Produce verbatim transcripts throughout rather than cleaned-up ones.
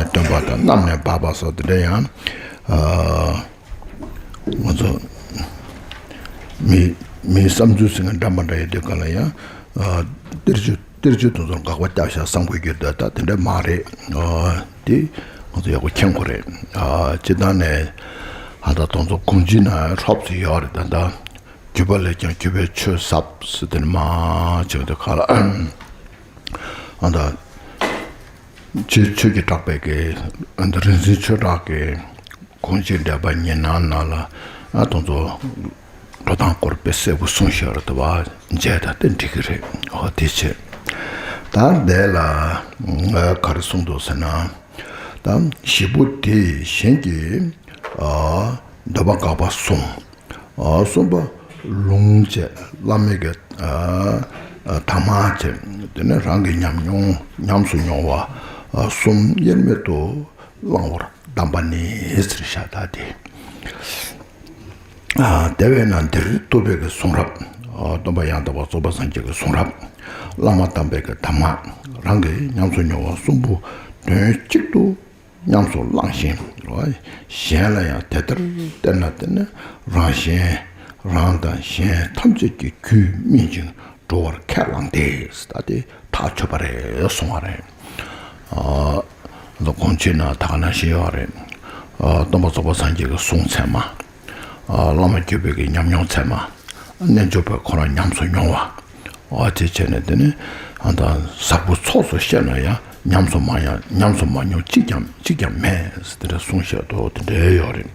སྟོན་པ་དང་གནམ་ནས་འབབ་པ་སོགས་དེ་འདྲ་ཡང་ང་ཚོ་མི་མིའི་བསམ་ཚུལ་ཟེར་མཁན་འདྲ་མི་འདྲ་ཡོད་དུས་ག་ལ་ཡང་གཏེར་ཆོས་གཏེར་ཆོས་དེ་ཚོར་དགག་པ་བརྒྱབ་ཤག་བསམ་དགོས་ཀྱི་འདུག་ད་དེ་འདྲ་མ་རེད། དེ་ང་ཚོ་ཡག་པོ་མཁྱེན་དགོས་རེད། སྤྱིར་བཏང་ནས་ཨ་ད་དེ་ཚོ་གོང་ཆེན་ན་ལྷོབ་ཙམ་ཡོད་རེད། ད་ད་རྒྱུད་པ་ལས་ཀྱང་རྒྱུད་པའི་ཆོས་ཟབ་ཟེར་དེ་ནི་མ་བྱུང་དུས་ག་ལ་ཨ་ད། ཆོས་ཆོས་ཀྱི་གྲགས་པའི་གི་རིག་འཛིན་ཆོས་གྲགས་ཀྱི་གོང་ཆེན་འགྲེལ་པ་ཉི་སྣང་ནང་ལ་ཨ་དེ་ཚོ་འགྲོ་སྟངས་སྐོར་དཔེ་གསལ་པོ་གསུངས་བཞག་རེད། དེ་བ་མཇལ་ད་དེ་འགྲིག་གི་རེད། ཨོ་དེ་བྱས་ད་འདས་ལ་ང་ག་རེ་གསུངས་འདུག་ཟེར་ན། ད་བཞི་པོ་དེ་གཞན་གྱི་ཨ་འདོད་པ་དགག་པ་གསུམ། ཨ་གསུམ་པ་ལུང་བཅས་བླ་མེད་ཀྱི་ཨ་ཨ་དམ་བཅས་དེ་ནས་རང་གི་ཉམས་མྱོང་ཉམས་སུ་མྱོང་བ་ཨ་གསུམ་དབྱེར་མེད་དུ་བླང་བར་གདམས་པ་ནི་ཟེར་བཞག་ད་དེ། ཨ་དེ་བས་ན་འདིར་ཐུབ་པའི་གི་གསུང་རབ། ཨ་སྟོན་པ་ཡང་དག་པར་རྫོགས་པའི་སངས་རྒྱས་ཀྱི་གསུང་རབ། བླ་མ་དམ་པའི་གི་གདམས་ངག་རང་གི་ཉམས་སུ་མྱོང་བ་གསུམ་པོ་དོན་གཅིག་ཏུ་ཉམས་སུ་བླངས་ཤིང་། གཞན་ལ་ཡང་དེ་ལྟར་བསྟན་ན་དེ་ནི་རང་གཞན་རང་དང་གཞན་ཐམས་ཅད་ཀྱི་རྒྱུད་སྨིན་ཅིང་འགྲོ་བར་ཁས་བླངས་ཏེ། ད་དེ་ཐག་ཆོད་པ་རེད་གསུང་བ་རེད། ཨ་ད་གོང་ཆེན་ན་ད་ག་ནང་བཞིན་ཡོད་རེད། ཨ་སྟོན་པ་རྫོགས་པ་སངས་རྒྱས་ཀྱི་གསུང་ཚད་མ། ཨ་བླ་མ་བརྒྱུད་པའི་གི་ཉམས་མྱོང་ཚད་མ། རྣལ་འབྱོར་པས་ཁོ་རང་ཉམས་སུ་མྱོང་བ། ཨ་དེ་བྱས་ནས་དེ་ནི་ཨ་ད་ཟབ་པོ་ཚོགས་སུ་བཤད་ན་ཡང་ཉམས་སུ་མ་ཡང་ཉམས་སུ་མ་མྱོང་གཅིག་ཀྱང་གཅིག་ཀྱང་མེད་ཟེར་དེ་འདྲ་གསུངས་བཞག་འདུག་དེ་འདྲ་ཡོད་རེད།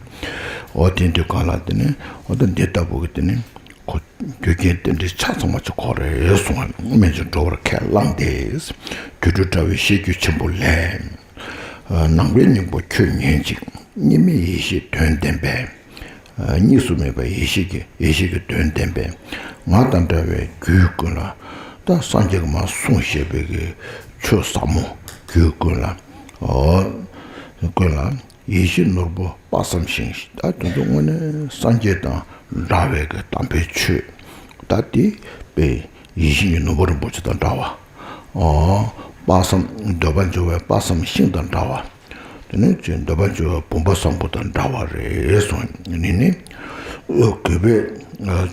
ཨོ་དེ་དུས་གང་ལ་དེ་ནི་ཨོ་ད་འདི་ལྟ་བུ་གི་དེ་ནི་ཁོ་རྒྱུ་རྐྱེན་དེ་འདྲའི་ཆ་ཚང་བ་ཅིག་ཁོ་རེད་གསུངས་པ་སྨིན་ཅིང་འགྲོ་བར་ཁས་བླངས་ཏེ། སྒྱུ་འཕྲུལ་དྲ་བའི་བཤད་རྒྱུད་ཆེན་པོ་ལས། ནང་པའི་སྙིང་པོ་ཁྱོད་ཉོན་ཅིག་གཉིས་མེད་ཡེ་ཤེས་དོན་བདེན་པས། གཉིས་སུ་མེད་པ་ཡེ་ཤེས་ཀྱི་ཡེ་ཤེས་ཀྱི་དོན་བདེན་པས། ང་དང་འདྲ་བའི་རྒྱུད་ཀུན་ལ། ད་སངས་རྒྱས་ཀྱིས་མར་གསུངས་བཞག་པའི་གི་ཆོས་ཟབ་མོ་རྒྱུད་ཀུན་ལ། ཨོ། ཀུན་ལ་ཡེ་ཤེས་ནོར་བུ་དཔག་བསམ་ཤིང་། ད་དོན་དུ་དངོས་གནས་སངས་རྒྱས་དང་འདྲ་བའི་གི་དམ་པའི་ཆོས། ད་དེ་དཔེ་ཡིད་བཞིན་གྱི་ནོར་བུ་རིན་པོ་ཆེ་དང་འདྲ་བ། ཨོ། དཔག་བསམ་འདོད་པ་འཇོ་བའི་དཔག་བསམ་ཤིང་དང་འདྲ་བ། དེ་ནས་ཅིག་འདོད་པ་འཇོ་བའི་བུམ་པ་བཟང་པོ་དང་འདྲ་བ་རེད་གསུངས། ནི་ནི། གུས་པས་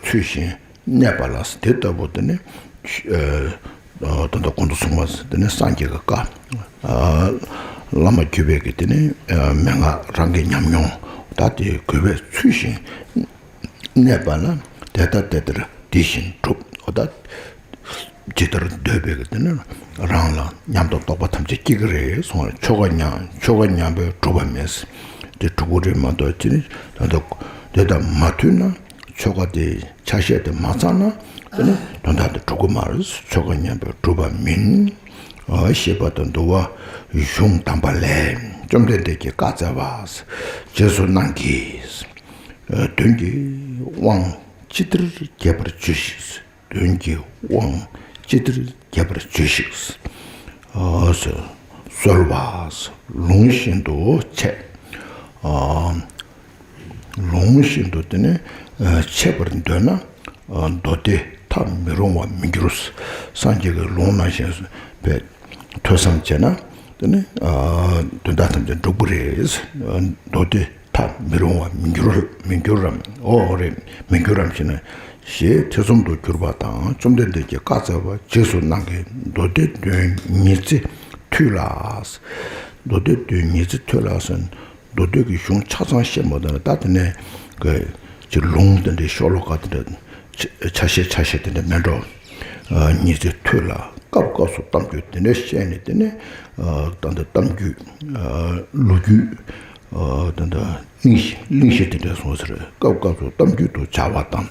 ཚུལ་བཞིན་གནས་པ་ལ། དེ་ལྟ་བུ་དེ་ནི། ད་ལྟ་གོང་དུ་གསུངས་པ་དེ་ནི་སངས་རྒྱས་ཀྱི་བཀའ། བླ་མ་བརྒྱུད་པའི་གི་དེ་ནི་མན་ངག་རང་གི་ཉམས་མྱོང་། ད་དེ་གུས་པས་ཚུལ་བཞིན་གནས་པ་ལ། དེ་ལྟ་དེ་ལྟར་དེ་བཞིན་འགྲུབ། འོ་ད། ཇི་ལྟར་འདོད་པའི་གི་དེ་ནི་རང་ལ་ཉམས་དང་རྟོགས་པ་ཐམས་ཅད་སྐྱེ་གི་རེད་གསུངས། ཆོ་ག་ཉམས་ཆོ་ག་ཉམས་པས་གྲུབ་པ་མེད། དེ་གྲུབ་ཀྱི་རེད་མ་གཏོགས་ཅི་ནི་ད་ལྟ་དེ་དང་མ་མཐུན་ན་ཆོ་ག་དེ་ཆ་ཤས་དེ་མ་ཚང་ན་དེ་ནི་དོན་དག་དེ་གྲུབ་ཀྱི་མ་རེད། ཆོ་ག་ཉམས་པས་གྲུབ་པ་མིན། ཞེས་པ་དང་འདུལ་བ་གཞུང་དམ་པ་ལས། བཅོམ་ལྡན་འདས་ཀྱིས་བཀའ་སྩལ་པ། རྗེས་སུ་གནང་གིས། དོན་གྱི་དབང་ཇི་ལྟར་རྒྱས་པར་བརྗོད་ཤིག་དོན་གྱི་དབང་ཇི་ལྟར་རྒྱས་པར་བརྗོད་ཤིག་གསོལ་བ། ལུང་བཞིན་དུ་འཆད། ལུང་བཞིན་དུ་དེ་ནི་འཆད་པར་འདོད་ན། མདོ་སྡེ་ཐལ་མི་རུང་བར་མི་འགྱུར། སངས་རྒྱས་ཀྱི་ལུང་ནང་བཞིན་པའི་ཐོས་བསམ་བྱས་ན་དེ་ནི་དོན་དག་ཐམས་ཅད་འགྲུབ་ཀྱི་རེད། མདོ་སྡེ་ཐལ་མི་རུང་བར་མི་འགྱུར་མི་འགྱུར་རམ། ཨོ་རེད། མི་འགྱུར་རམ་ཞེ་ན། ཞེས་ཐེ་ཚོམ་དུ་གྱུར་པ་དང་བཅོམ་ལྡན་འདས་ཀྱིས་བཀའ་སྩལ་པ། རྗེས་སུ་གནང་གིས། མདོ་སྡེ་དོན་ཉི་ཚེ་ཐོས་ལ། མདོ་སྡེ་དོན་ཉི་ཚེ་ཐོས་ལ་ཟེར། མདོ་སྡེ་གི་གཞུང་ཆ་ཚང་ཤེས་མ་ཐུབ་ན་ད་དེ་ནས་ཀྱི་ལུང་དེ་འདྲའི་ཤོ་ལོ་ཀ་དེ་འདྲ་ཆ་ཤས་ཆ་ཤས་དེ་འདྲ་མེད་འགྲོ། ཉི་ཚེ་ཐོས་ལ་སྐབས་སྐབས་སུ་གཏམ་རྒྱུད་དེ་འདྲ་བཤད་ནས་དེ་ནས་ད་ལྟ་གཏམ་རྒྱུད་ལོ་རྒྱུས། ད་ལྟ་གླེང་གཞི་གླེང་གཞི་དེ་འདྲ་སོང་ཟེར། སྐབས་སྐབས་སུ་གཏམ་རྒྱུད་དུ་བྱ་བ་དང་།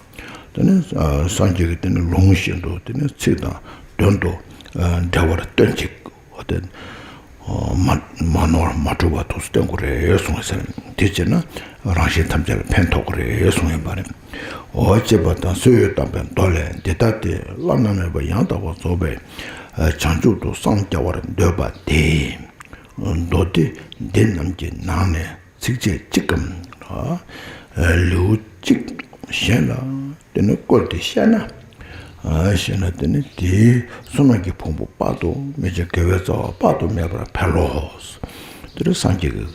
དེ་ནས་སངས་རྒྱས་ཀྱིས་དེ་ནས་ལུང་བཞིན་དུ་དེ་ནས་ཚིག་དང་དོན་དུ་འགྲེལ་བར་སྟོན་ཅིག་འོ་དེ་མ་མ་ནོར་མ་འཁྲུལ་བ་དུ་སྟོན་དགོས་རེད་གསུངས་ཟེར། དེ་བྱས་ན་རང་གཞན་ཐམས་ཅད་ལ་ཕན་ཐོགས་ཀྱི་རེད་གསུངས་ཡོད་པ་རེད། འོ་ཅེས་པ་དང་གསོལ་བ་བཏབ་པའི་མདོ་ལས། འདི་ལྟ་སྟེ་བླ་ན་མེད་པ་ཡང་དག་པར་རྫོགས་པའི་བྱང་ཆུབ་ཏུ་སངས་རྒྱ་བར་འདོད་པ་དེས། མདོ་སྡེ་འདི་རྣམས་ཀྱི་ནང་ནས་ཚིགས་བཅད་གཅིག་གམ། ལེའུ་གཅིག་གཞན་ལ་དེ་ནི་བཀོད་དེ་བཤད་ན། བཤད་ན་དེ་ནི་དེའི་བསོད་ནམས་ཀྱི་ཕུང་པོ་དཔག་ཏུ་མེད་ཅིང་དགེ་བའི་རྩ་བ་དཔག་ཏུ་མེད་པར་འཕེལ་ལོ། དེ་ནས་སངས་རྒྱས་ཀྱི་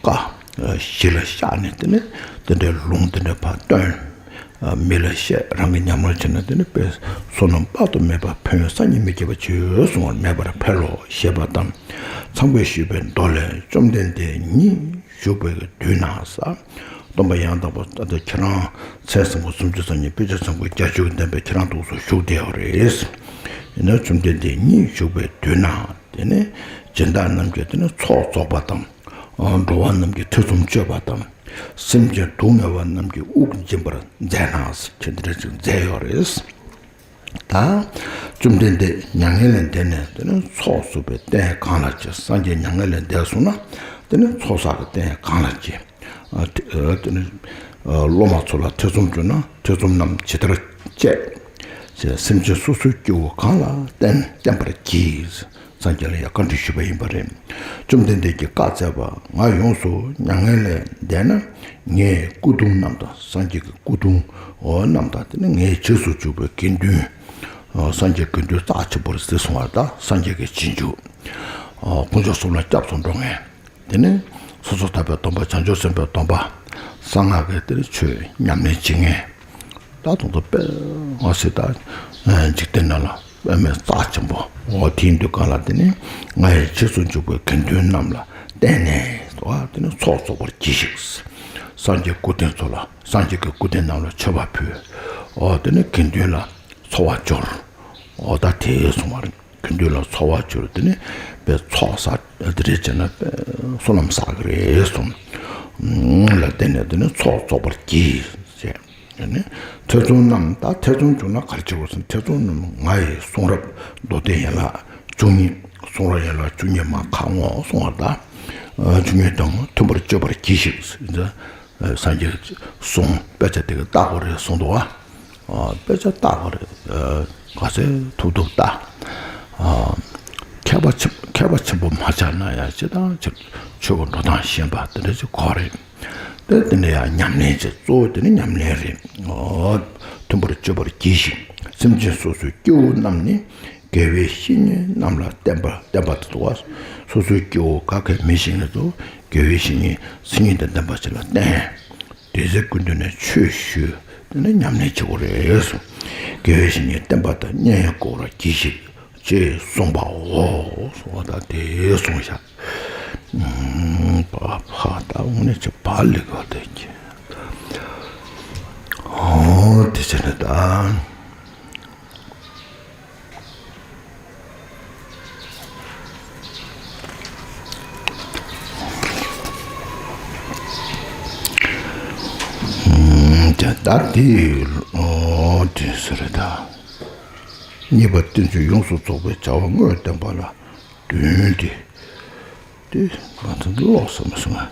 བཀའ་གཞི་ལ་བཞག་ནས། དེ་ནས་དེ་འདྲའི་ལུང་དེ་འདྲ་ཕར་སྟོན། མི་ལ་བཤད། རང་གིས་ཉམས་ལེན་བྱས་ན། དེ་ནས་དཔེ་བསོད་ནམས་དཔག་ཏུ་མེད་པ་ཕན་ཡོན་སངས་རྒྱས་མི་བསྐྱེད་པ་ཅི་ཡོད་གསུངས་པ་མེད་པར་འཕེལ་ལོ་ཞེས་པ་དང་། ཚངས་པས་ཞུས་པའི་མདོ་ལས། བཅོམ་ལྡན་འདས་ཉིད་བཞུགས་པའི་དུས་ན་ཟེར། སྟོན་པ་ཡང་དག་པ་ད་ལྟ་ཁྱེད་རང་ཚེ་བཟང་པོ་སུམ་ཅུ་རྩ་གཉིས། དཔེ་ཆ་ཚང་པོ་བརྒྱད་ཅུ་གི་བསྟན་པའི་ཁྱེད་རང་ཐུགས་སུ་བཞུགས་བསྡད་ཡོད་རེད། ཡིན་ན་བཅོམ་ལྡན་འདས་ཉིད་བཞུགས་པའི་དུས་ན། དེ་ནས་སྦྱིན་བདག་རྣམས་ཀྱིས་དེ་ནས་ཚོགས་རྫོགས་པ་དང་། འགྲོ་བ་རྣམས་ཀྱི་ཐེ་ཚོམ་གཅོད་པ་དང་། སེམས་ཅན་སྡུག་བསྔལ་བ་རྣམས་ཀྱི་དབུགས་འབྱིན་པར་མཛད་ན་ཟེར། དེ་འདྲ་ཅིག་མཛད་ཡོད་རེད། ད་བཅོམ་ལྡན་འདས་མྱ་ངན་ལས་འདས་ནས། དེ་ནས་ཚོགས་བསགས་པའི་རྟེན་གང་ལ་སྐྱེ། སངས་རྒྱས་མྱ་ངན་ལས་འདས་སོང་ན། དེ་ནས་ཚོགས་བསགས་ཀྱི་རྟེན་གང་ལ་སྐྱེ། ཨ་དེ་ཨ་དེ་ནས་ཨ་སློབ་མ་ཚོ་ལ་ཐེ་ཚོམ་བྱུང་ན། ཐེ་ཚོམ་རྣམས་ཇི་ལྟར་བཅད། ཅེས་སེམས་ཅན་སོ་སོའི་སྐྱེ་བོ་གང་ལ་བསྟན་བསྟན་པར་བགྱི། སངས་རྒྱས་ལ་ཡང་བཀའ་འདྲི་ཞུས་པ་ཡིན་པ་རེད། བཅོམ་ལྡན་འདས་ཀྱིས་བཀའ་སྩལ་པ། ང་ཡོངས་སུ་མྱ་ངན་ལས་འདས་ན། ངའི་སྐུ་གདུང་རྣམས་དང་། སངས་རྒྱས་ཀྱི་སྐུ་གདུང་རྣམས་དང་། དེ་ནས་ངའི་རྗེས་སུ་འཇུག་པའི་དགེ་འདུན། སངས་རྒྱས་དགེ་འདུན་རྩ་ཆེན་པོ་རེད་ཟེར་གསུངས་པ་དང་། སངས་རྒྱས་ཀྱི་རྗེས་འཇུག་དཀོན་མཆོག་གསུམ་ལ་སྐྱབས་སུ་འགྲོ་མཁན། དེ་ནས་སོ་སོར་ཐར་པའི་སྡོམ་པ། བྱང་ཆུབ་སེམས་དཔའི་སྡོམ་པ། གསང་སྔགས་ཀྱི་དེ་ནས་ཆོས་ཉམས་ལེན་བྱེད་མཁན། ད་དུང་དུ་དཔེ་མ་སྲིད་ད་འཇིག་རྟེན་ནང་ལ་དཔེ་མེད་རྩ་ཆེན་པོ། འོ་དེའི་དུས་གང་ལ་དེ་ནས་ང་ཡི་རྗེས་སུ་འཇུག་པའི་དགེ་འདུན་རྣམས་ལ་བརྟེན་ནས། འོ་དེ་ནས་ཚོགས་རྫོགས་པར་གྱིས་ཤིག་སངས་རྒྱས་སྐུ་རྟེན་ཚོ་ལ། སངས་རྒྱས་ཀྱི་སྐུ་རྟེན་རྣམས་ལ་མཆོད་པ་ཕུལ། འོ་དེ་ནས་དགེ་འདུན་ལ་འཚོ་བ་སྦྱོར། འོ་ད་དེ་གསུངས་པ་རེད། དགེ་འདུན་ལ་འཚོ་བ་སྦྱོར། དེ་ནས་དཔེ་ཚོགས་བསགས། དེ་འདྲ་བྱས་ན་དཔེ་བསོད་ནམས་བསགས་ཀྱི་རེད་གསུངས། ལ་བརྟེན་ནས་དེ་ནས་ཚོགས་རྫོགས་པར་གྱིས་ཟེར། དེ་ནས་ཐེ་ཚོམ་རྣམས། ད་ཐེ་ཚོམ་བྱུང་ན་ག་རེ་བྱེད་དགོས་ཟེར་ན། ཐེ་ཚོམ་རྣམས་ང་ཡི་གསུང་རབ་མདོ་སྡེ་ཡན་ལག་བཅུ་གཉིས། གསུང་རབ་ཡན་ལག་བཅུ་གཉིས་མར་ཁ་སྔོག་གསུང་བ་དང་། བཅུ་གཉིས་དང་མཐུན་པར་སྤྱོད་པར་གྱིས་ཤིག་སངས་རྒྱས་གསུང་དཔེ་ཆ་དེ་ག་བལྟ་དགོས་རེད་གསུངས་འདུག་བ། ཨ་དཔེ་ཆ་བལྟ་དགོས་རེད། ཨ་ག་ཚོད་ཐུབ་ཐུབ་བལྟ། ཨ་མཁས་པ་ཆེ་མཁས་པ་ཆེན་པོ་མ་ཆགས་ན་ཡང་། སྤྱིར་བཏང་ཆོས་ཆོས་ཀྱི་འགྲོ་སྟངས་ཤེས་པ་དེ་འདྲ་ཅིག་དགོས་རེད། དེ་དེ་འདྲ་ཡང་ཉམས་ལེན་བྱེད། གཙོ་བོ་དེ་ནི་ཉམས་ལེན་རེད། ཨ་མཐུན་པར་སྤྱོད་པར་གྱིས་ཤིག་སེམས་ཅན་སོ་སོའི་སྐྱེ་བོ་རྣམས་ནི། དགེ་བའི་བཤེས་གཉེན་རྣམས་ལ་བསྟེན་པ། བསྟེན་པ་དེ་འདུག་བ། སོ་སོའི་སྐྱེ་བོ་ག་གེ་མི་ཞིག་ནས་དུ་དགེ་བའི་བཤེས་གཉེན་མཚན་ཉིད་དང་ལྡན་པ་ཞིག་ལ་བསྟེན། དེ་ཚེ་ཀུན་ཏུ་ནས་ཆོས་ཞུ། དེ་ནས་ཉམས་ལེན་བྱེད་དགོས་རེད་གསུངས། དགེ་བའི་བཤེས་གཉེན་བསྟེན་པ་དང་། གཉེན་བསྐོར་བར་གྱིས་ཤིག་ཅེས་གསུངས་པའོ། གསུངས་པ་དང་དེ་གསུངས་ཤག་ཨུམ། ཕ་ཕ་ད་དངོས་གནས་ཅིག་བག་ལེབ་ག་དེ་གྱིས། ཨོ་དེ་བྱས་ན་ད། ད་དེ་ཨོ་དེ་ཟེར་ད། གཉིས་པ་བསྟན་བཅོས་ཡོངས་སུ་རྫོགས་པའི་བྱ་བ་དངོས་བསྟན་པ་ལ་དོན་དེ། དེ་ང་ཚོ་ཀློག་བསམ་སོང་ང་།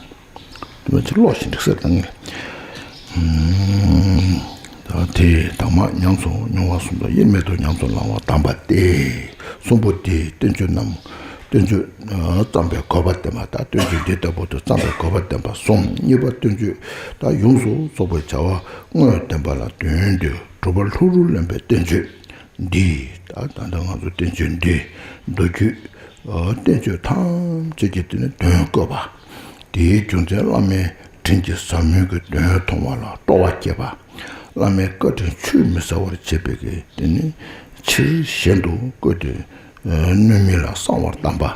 དེ་མ་ཚད་ཀློག་བཞིན་འགྲིག་ས་དང་། ད་དེ་དང་པོ་ཉམས་སུ་མྱོང་བ་གསུམ་དང་། དབྱེར་མེད་དུ་ཉམས་སུ་བླང་བ་དམ་པ་སྟེ། གསུམ་པོ་དེ་བསྟན་བཅོས་རྣམས། བསྟན་བཅོས་བརྩམས་པའི་དགོས་པ་བསྟན་པ་དང་། བསྟན་བཅོས་འདི་ལྟ་བུ་དུ་བརྩམས་པའི་དགོས་པ་བསྟན་པ་གསུམ། གཉིས་པ་བསྟན་བཅོས་དང་ཡོངས་སུ་རྫོགས་པའི་བྱ་བ་དངོས་བསྟན་པ་ལ་དོན་དུ་གྲུབ་པ་ལྷུན་གྲུབ་ལེན་པའི་བསྟན་བཅོས་འདི། ད་ད་ལྟ་ང་ཚོ་བསྟན་བཅོས་འདི་མདོ་རྒྱུད་བསྟན་བཅོས་ཐམས་ཅད་ཀྱི་དེ་ནི་དོན་བཀོད་པ། དེའི་རྒྱུ་མཚན་བླ་མའི་དྲིན་གྱིས་ཟབ་མོའི་གི་དོན་མཐོང་བ་ལ་སྤྲོ་བ་སྐྱེས་པ། བླ་མའི་བཀའ་དྲིན་ཆུད་མི་ཟ་བར་བྱེད་པའི་གི་དེ་ནི་ཕྱིར་གཞན་དུ་བཀོད་དེ། སྣོད་མིན་ལ་གསང་བར་གདམས་པ།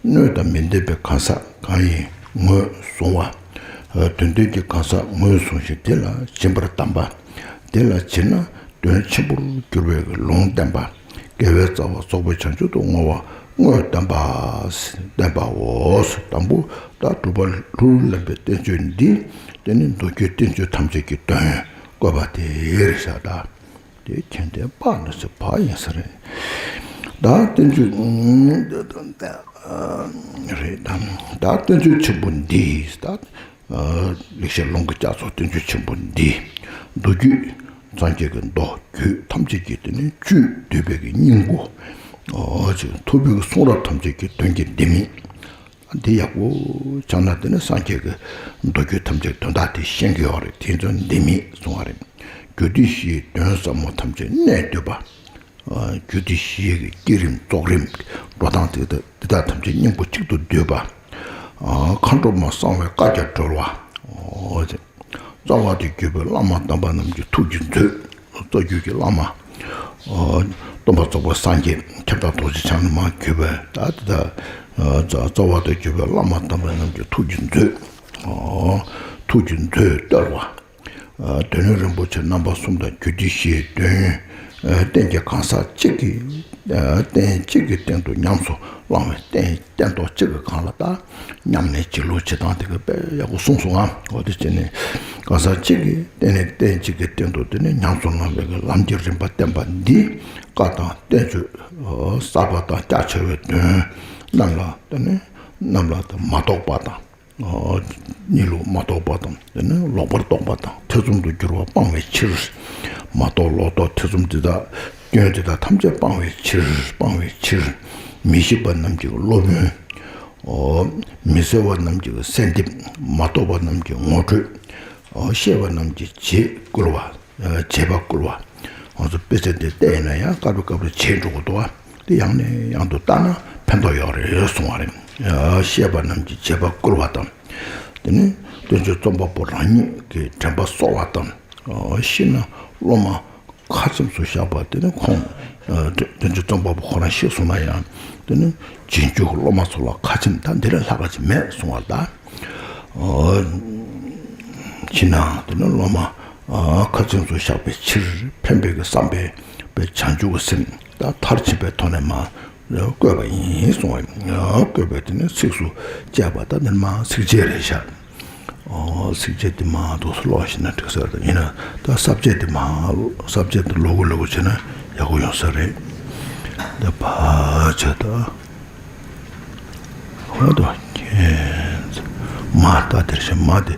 སྣོད་དང་མི་ལྡན་པའི་གང་ཟག་གང་ཡིན་ངོས་བཟུང་བ། དོན་ལྡན་གྱི་གང་ཟག་ངོས་བཟུང་ཞིང་དེ་ལ་སྦྱིན་པར་གདམས་པ། དེ་ལ་བྱིན་ན་དོན་ཆེན་པོར་འགྱུར་བའི་ལུང་བསྟན་པ། དགེ་བའི་རྩ་བ་རྫོགས་པའི་བྱང་ཆུབ་ཏུ་བསྔོ་བ་དངོས་བསྟན་པ། བསྟན་པའོ། དང་པོ་ད་གྲུབ་པ་ལྷུན་གྲུབ་ལེན་པའི་བསྟན་བཅོས་འདི། དེ་ནི་མདོ་རྒྱུད་བསྟན་བཅོས་ཐམས་ཅད་ཀྱི་དོན་བཀོད་པ་དེ་རེད་ཤག་ད། དེ་མཁྱེན་ལྡན་དཔག་ན་ཚོད་པ་ཡིན་ས་རེད། ད་བསྟན་བཅོས་རེད་ད། ད་བསྟན་བཅོས་ཆེན་པོ་འདི་ད། ལེགས་བཤད་ལུང་གི་རྒྱ་མཚོ་བསྟན་བཅོས་ཆེན་པོ་འདི། མདོ་རྒྱུད་སངས་རྒྱས་ཀྱི་མདོ་རྒྱུད་ཐམས་ཅད་ཀྱི་དེ་ནི་བཅུད་བསྡུས་པའི་གི་སྙིང་པོ། ཨོ་ཅིག་ཐུབ་པའི་གསུང་རབ་ཐམས་ཅད་ཀྱི་དོན་གྱི་ལྡེ་མིག་འདི་ཡག་པོ་ཆགས་ན་དེ་ནི་སངས་རྒྱས་ཀྱི་མདོ་རྒྱུད་ཐམས་ཅད་དོན་དག་དེ་ཤེས་ཀྱི་ཡོད་རེད། དེ་ཚོ་ལྡེ་མིག་གསུང་བ་རེད། རྒྱུད་སྡེ་བཞིའི་དོན་ཟབ་མོ་ཐམས་ཅད་གནད་བསྡུས་པ། རྒྱུད་སྡེ་བཞིའི་བསྐྱེད་རིམ་རྫོགས་རིམ་འགྲོ་སྟངས་དེ་དག་དེ་དག་ཐམས་ཅད་སྙིང་པོ་གཅིག་ཏུ་བསྡུས་པ། མཁའ་འགྲོ་མ་གསང་བའི་བཀའ་རྒྱ་གྲོལ་བ། རྩ་བ་དང་བརྒྱུད་པའི་བླ་མ་དམ་པ་རྣམས་ཀྱི་ཐུགས་ཀྱི་མཛོད། རྩ་བརྒྱུད་ཀྱི་བླ་མ། སྟོན་པ་རྫོགས་པའི་སངས་རྒྱས་ཁྱབ་བདག་རྡོ་རྗེ་འཆང་ནས་མར་བརྒྱུད་པའི་ད་དེ་དག་རྩ་བ་དང་བརྒྱུད་པའི་བླ་མ་དམ་པ་རྣམས་ཀྱི་ཐུགས་ཀྱི་མཛོད། ཐུགས་ཀྱི་མཛོད་བརྟོལ་བ། སྡེ་སྣོད་རིན་པོ་ཆེ་རྣམ་པ་གསུམ་དང་རྒྱུད་སྡེ་བཞིའི་དོན། རྟེན་གྱི་གང་ཟག་གཅིག་གི། རྟེན་གཅིག་གི་སྟེང་དུ་ཉམས་སུ་བླང་བའི་རྟེན་སྟན་ཐོག་གཅིག་གི་སྒང་ལ་ད་ཉམས་ལེན་བྱེད་ལུགས་བྱེད་སྟངས་དེ་ག་དཔེ་ཡག་པོ་གསུངས་སོང་ང་། འོ་དེ་བྱས་ནས་གང་ཟག་གཅིག་གི་རྟེན་ནས་རྟེན་གཅིག་གི་སྟེང་དུ་དེ་ནས་ཉམས་སུ་བླང་བའི་ལམ་གྱི་རིམ་པ་བསྟན་པ་འདི་བཀའ་དང་བསྟན་བཅོས་གསར་པ་དང་རྒྱ་ཆེ་བའི་དོན་རྣམས་ལ་དེ་ནས་རྣམས་ལ་མ་རྟོགས་པ་དང་། གཉིད་ལུགས་མ་རྟོགས་པ་དང་དེ་ནི་ལོག་པར་རྟོག་པ་དང་ཐེ་ཚོམ་དུ་གྱུར་པ་སྤང་བའི་ཕྱིར། མ་རྟོགས་ལོག་རྟོག་ཐེ་ཚོམ་དེ་དག་སྐྱོན་དེ་དག་ཐམས་ཅད་སྤང་བའི་ཕྱིར་སྤང་བའི་ཕྱིར། མི་ཤེས་པ་རྣམས་ཀྱི་སློབ་དཔོན། མི་གསལ་བ་རྣམས་ཀྱི་གསལ་འདེབས། མ་རྟོགས་པ་རྣམས་ཀྱི་ངོ་སྤྲོད། ཤེས་པ་རྣམས་ཀྱི་བྱེད་བསྐུལ་བ། བྱེད་པ་བསྐུལ་བ། ང་ཚོ་དཔེ་ཆ་འདི་བལྟས་ན་ཡང་སྐབས་རེ་སྐབས་རེ་བྱེད་འགྲོ་གི་འདུག་བ། དེ་ཡང་ནས་ཡང་དུ་བལྟ་ན་ཕན་ཐོགས་ཡོད་རེད་གསུང་བ་རེད། ཤེས་པ་རྣམས་ཀྱི་བྱེད་པ་བསྐུལ་བ་དང་། དེ་ནི་བསྟན་བཅོས་རྩོམ་པ་པོ་རང་ཉིད་ཀྱི་དྲན་པ་གསོ་བ་དང་། ཤེས་ན་སློབ་མ་ཁ་ཆེམས་སུ་བཞག་པ་དེ་ནི་ཁོང་བསྟན་བཅོས་རྩོམ་པ་པོ་ཁོ་རང་ཤེས་སོང་ན་ཡང་དེ་ནི་རྗེས་འཇུག་གི་སློབ་མ་ཚོ་ལ་ཁ་ཆེམས་ད་འདི་ལས་ལྷག་པ་ཅིག་མེད་གསུང་བ་ལ། ཕྱི་ནང་དེ་ནི་སློབ་མ་ཁ་ཆེམས་སུ་བཞག་པའི་ཕྱིར་ཕན་པའི་གི་བསམ་པའི་བྱང་ཆུབ་ཀྱི་སེམས་ད་མཐར་ཕྱིན་པའི་ཐོག་ནས་མ་བཀོད་པ་ཡིན་གསུང་བ་ཡིན། བཀོད་པའི་དེ་ནི་ཚིགས་སུ་བཅད་པ་ད་འདིར་མ་ཚིགས་བཅད་རེད་ཤག་ཚིགས་བཅད་དེ་མ་འདུག་སེ་ཀློག་ཤེས་ན་འགྲིག་ས་རེད། ཡིན་ན་ད་ས་བཅད་དེ་མ་ས་བཅད་དེ་ལོག་གུ་ལོག་གུ་བྱས་ན་ཡག་པོ་ཡོང་ས་རེད། ད་ཕར་ཆ་ད། འོ་དོ། ཁྱེད། མ་ད་དེར་ཤ་མ་དེ།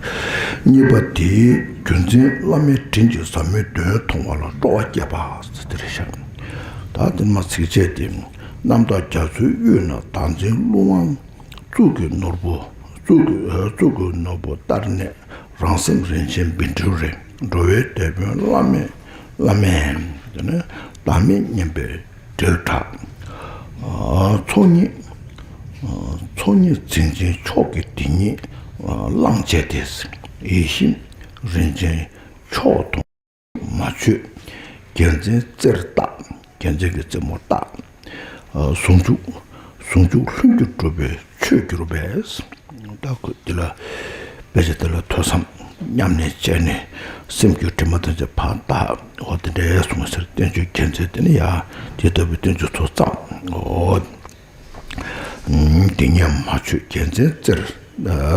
གཉིས་པ་དེའི་རྒྱུ་མཚན་བླ་མའི་དྲིན་གྱིས་ཟབ་མོའི་དོན་མཐོང་བ་ལ་སྤྲོ་བ་སྐྱེས་པ་དེར་ཤ། ད་དེ་མ་ཚིགས་བཅད་དེ། རྣམ་དག་རྒྱ་མཚོའི་དབུས་ན་བདག་འཛིན་ཀླུ་དབང་གཙུག་གི་ནོར་བུ། གཙུག་གི་གཙུག་གི་ནོར་བུ་ལྟར་གནས་རང་སེམས་རིན་ཆེན་བཻ་ཌཱུརྱ། འགྲོ་བའི་དེད་དཔོན་བླ་མའི་བླ་མའི་བདག་མེད་སྙེམས་པའི་དྲིལ་བསྒྲགས། ཚོགས་གཉིས། ཚོགས་གཉིས་འཛིན་ཅིང་མཆོག་གི་དེ་ཉིད་བླངས་བྱས་ཏེ། ཡིད་བཞིན་རིན་ཆེན་མཆོག་ཏུ་མ་མཆོད། རྒྱལ་མཚན་རྩེར་བཏགས། རྒྱལ་མཚན་གྱི་རྩེ་མོར་བཏགས། ཟུང་འཇུག་ཟུང་འཇུག་ལྷུན་གྱིས་གྲུབ་པའི་ཆོས་གྱུར་པས། ད་ཁོ་འདི་ལ་དཔེ་ཆ་འདི་ལ་ཐོས་བསམ་ཉམས་ལེན་བྱས་ནས་སེམས་ཀྱི་དྲི་མ་ཐམས་ཅད་ཕར་དག། འོ་དེ་འདྲའི་གསུངས་ཟེར། བསྟན་བཅོས་རྒྱལ་མཚན་དེ་ནི་ཡ་དེ་ལྟ་བུའི་བསྟན་བཅོས་ཚོ་བརྩམས། འོ་དེ་ཉིད་མ་མཆོད་རྒྱལ་མཚན་རྩེར་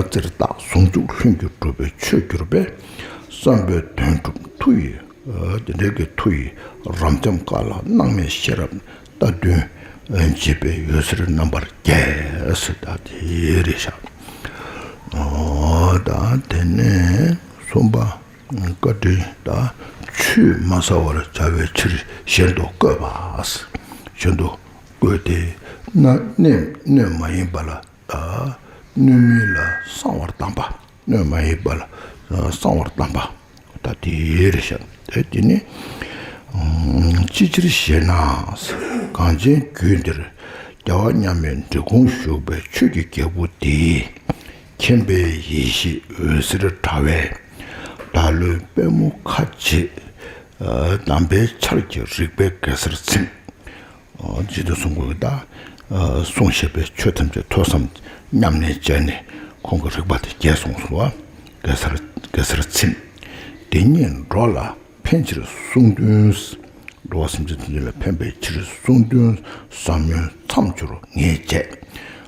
རྩེར་བཏགས། ཟུང་འཇུག་ལྷུན་གྱིས་གྲུབ་པའི་ཆོས་གྱུར་པས། བསམ་པའི་དོན་གྲུབ་མཐུ་ཡིས། དེ་འདྲའི་གི་མཐུ་ཡིས་རབ་འབྱམས་བཀའ་ལ་སྣང་མེད་ཤེས་རབ་རྟ་བདུན་འབྱེད་པའི་འོད་ཟེར་རྣམ་པར་རྒྱས་སུ། ད་དེ་རེད་ཤག་ད་དེ་ནས་གསུམ་པ་བཀའ་དྲིན་ད། ཆུད་མ་ཟ་བར་བྱ་བའི་ཕྱིར་གཞན་དུ་བཀོད་པ། གཞན་དུ་བཀོད་དེ་ན་གནོད་གནོད་མ་ཡིན་པ་ལ། གནོད་མིན་ལ་གསང་བར་གདམས་པ། གནོད་མ་ཡིན་པ་ལ་གསང་བར་གདམས་པ། ད་དེ་རེད་ཤག་དེ་དེ་ནི། ཅི་ཕྱིར་ཞེ་ན། གངས་ཅན་རྒྱུད་འདིར་རྒྱལ་བ་མཉམ་མེད་འབྲི་གུང་བཞུགས་པའི་ཆོས་ཀྱི་རྒྱལ་པོ་དེས། མཁྱེན་པའི་ཡེ་ཤེས་འོད་ཟེར་དྲ་བས། བདག་བློའི་པདྨོ་ཁ་འབྱེད། གདམས་པའི་ཆར་གྱིས་རིག་པའི་གེ་སར་ཚིམས། ཇི་ལྟར་གསུང་དགོས་ཀྱི་ད། གསུངས་བཞག་པའི་ཆོས་ཐམས་ཅད་ཐོས་བསམ་ཉམས་ལེན་བྱས་ནས་ཁོང་གི་རིག་པ་དེ་རྒྱས་སོང་སོང་བ། གེ་སར་གེ་སར་ཚིམས། དེ་ཉིད་འགྲོ་ལ་ཕན་ཕྱིར་གསུངས་དོན། འགྲོ་བ་སེམས་ཅན་ཐམས་ཅད་ལ་ཕན་པའི་ཕྱིར་གསུངས་དོན་ཟབ་མོའི་མཚམས་སྦྱོར་ངས་བྱས།